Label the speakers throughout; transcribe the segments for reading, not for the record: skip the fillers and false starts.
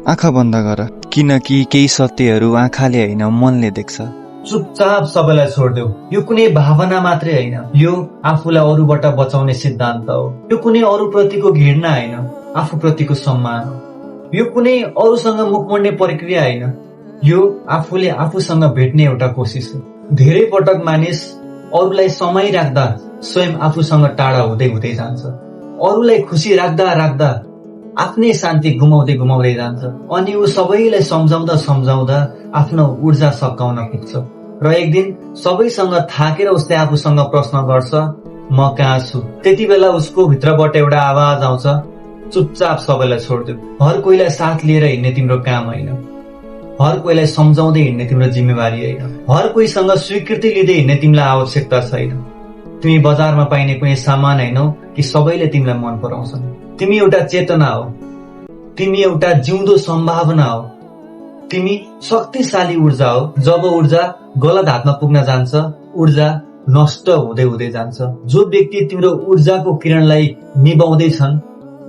Speaker 1: आँखा बन्द गर, किनकि केही सत्यहरू आँखाले होइन मनले देख्छ।
Speaker 2: चुपचाप सबैलाई छोड्देऊ। यो कुनै भावना मात्रै होइन, यो आफूलाई अरूबाट बचाउने सिद्धान्त हो। यो कुनै अरूप्रतिको घृणा होइन, आफूप्रतिको सम्मान हो। यो कुनै अरूसँग मुख मोड्ने प्रक्रिया होइन, यो आफूले आफूसँग भेट्ने एउटा कोसिस हो। धेरै पटक मानिस अरूलाई समय राख्दा स्वयं आफूसँग टाढा हुँदै हुँदै जान्छ। अरूलाई खुसी राख्दा राख्दा आफ्नै शान्ति गुमाउँदै गुमाउँदै जान्छ अनि ऊ सबैलाई सम्झाउँदा सम्झाउँदा आफ्नो ऊर्जा सकाउन पुग्छ र एक दिन सबैसँग थाकेर उसले आफूसँग प्रश्न गर्छ, म कहाँ छु? त्यति बेला उसको भित्रबाट एउटा आवाज आउँछ, चुपचाप सबैलाई छोड्देऊ। हर कोहीलाई साथ लिएर हिँड्ने तिम्रो काम होइन, हर कोहीलाई सम्झाउँदै हिँड्ने तिम्रो जिम्मेवारी होइन, हर कोहीसँग स्वीकृति लिँदै हिँड्ने तिमीलाई आवश्यकता छैन। तिमी बजारमा पाइने कुनै सामान हैनौ कि सबैले तिमीलाई मन पराउँछन्। तिमी एउटा चेतना हो, तिमी एउटा जिउँदो सम्भावना हो, तिमी शक्तिशाली ऊर्जा हो। जब ऊर्जा गलत हातमा पुग्न जान्छ, ऊर्जा नष्ट हुँदै हुँदै जान्छ। जो व्यक्ति तिम्रो ऊर्जाको किरणलाई निभाउँदैछन्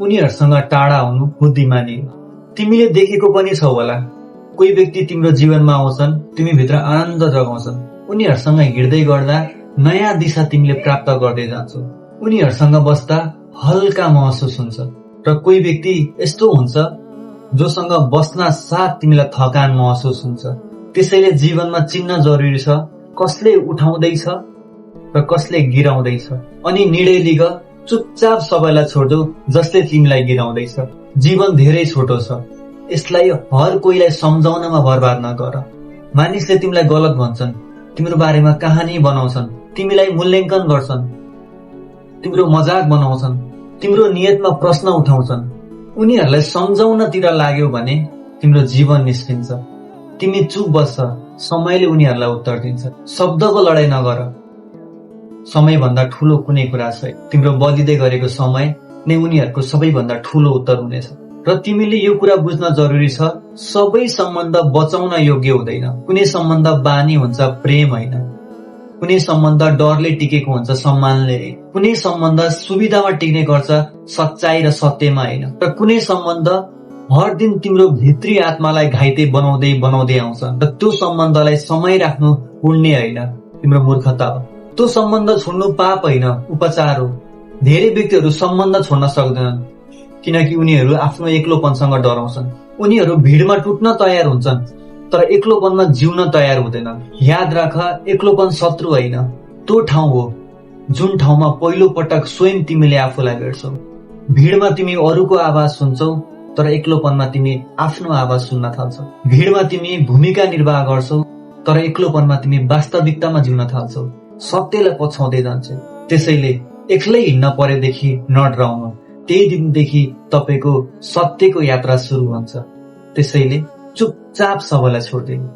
Speaker 2: उनीहरूसँग टाढा हुनु बुद्धिमानी हो। तिमीले देखेको पनि छौ होला, कोही व्यक्ति तिम्रो जीवनमा आउँछन्, तिमी भित्र आनन्द जगाउँछन्। उनीहरूसँग हिँड्दै गर्दा नयाँ दिशा तिमीले प्राप्त गर्दै जान्छौ। उनीहरूसँग बस्दा हल्का महसुस हुन्छ। र कोही व्यक्ति यस्तो हुन्छ जोसँग बस्न साथ तिमीलाई थकान महसुस हुन्छ। त्यसैले जीवनमा चिन्न जरुरी छ कसले उठाउँदैछ र कसले गिराउँदैछ। अनि निर्णय लिग, चुपचाप सबैलाई छोड्देऊ जसले तिमीलाई गिराउँदैछ। जीवन धेरै छोटो छ, यसलाई हर कोहीलाई सम्झाउनमा बर्बाद नगर। मानिसले तिमीलाई गलत भन्छन्, तिम्रो बारेमा कहानी बनाउँछन्, तिमीलाई मूल्याङ्कन गर्छन्, तिम्रो मजाक बनाउँछन्, तिम्रो नियतमा प्रश्न उठाउँछन्। उनीहरूलाई सम्झाउनतिर लाग्यो भने तिम्रो जीवन निस्किन्छ। तिमी चुप बस्छ, समयले उनीहरूलाई उत्तर दिन्छ। शब्दको लडाई नगर, समयभन्दा ठूलो कुनै कुरा छैन। तिम्रो बलिँदै गरेको समय नै उनीहरूको सबैभन्दा ठूलो उत्तर हुनेछ। र तिमीले यो कुरा बुझ्न जरुरी छ, सबै सम्बन्ध बचाउन योग्य हुँदैन। कुनै सम्बन्ध बानी हुन्छ, प्रेम होइन। कुनै सम्बन्ध डरले टिकेको हुन्छ, सम्मानले। कुनै सम्बन्ध सुविधामा टिक्ने गर्छ, सच्चाई र सत्यमा होइन। र कुनै सम्बन्ध हर दिन तिम्रो भित्री आत्मालाई घाइते बनाउँदै बनाउँदै आउँछ। र त्यो सम्बन्धलाई समय राख्नु पुण्य होइन, तिम्रो मूर्खता हो। त्यो सम्बन्ध छोड्नु पाप होइन, उपचार हो। धेरै व्यक्तिहरू सम्बन्ध छोड्न सक्दैनन् किनकि उनीहरू आफ्नो एक्लोपनसँग डराउँछन्। उनीहरू भिडमा टुट्न तयार हुन्छन् तर एक्लोपनमा जिउन तयार हुँदैनन्। याद राख, एक्लोपन शत्रु होइन, त्यो ठाउँ हो जुन ठाउँमा पहिलो पटक स्वयं तिमीले आफूलाई भेट्छौ। भिडमा तिमी अरूको आवाज सुन्छौ तर एक्लोपनमा तिमी आफ्नो आवाज सुन्न थाल्छौ। भिडमा तिमी भूमिका निर्वाह गर्छौ तर एक्लोपनमा तिमी वास्तविकतामा जिउन थाल्छौ। सत्यलाई पछाउँदै जान्छौ। त्यसैले एक्लै हिँड्न परेदेखि नडराउनु, त्यही दिनदेखि तपाईको सत्यको यात्रा सुरु हुन्छ। त्यसैले चुपचाप सबैलाई छोड्दिनु।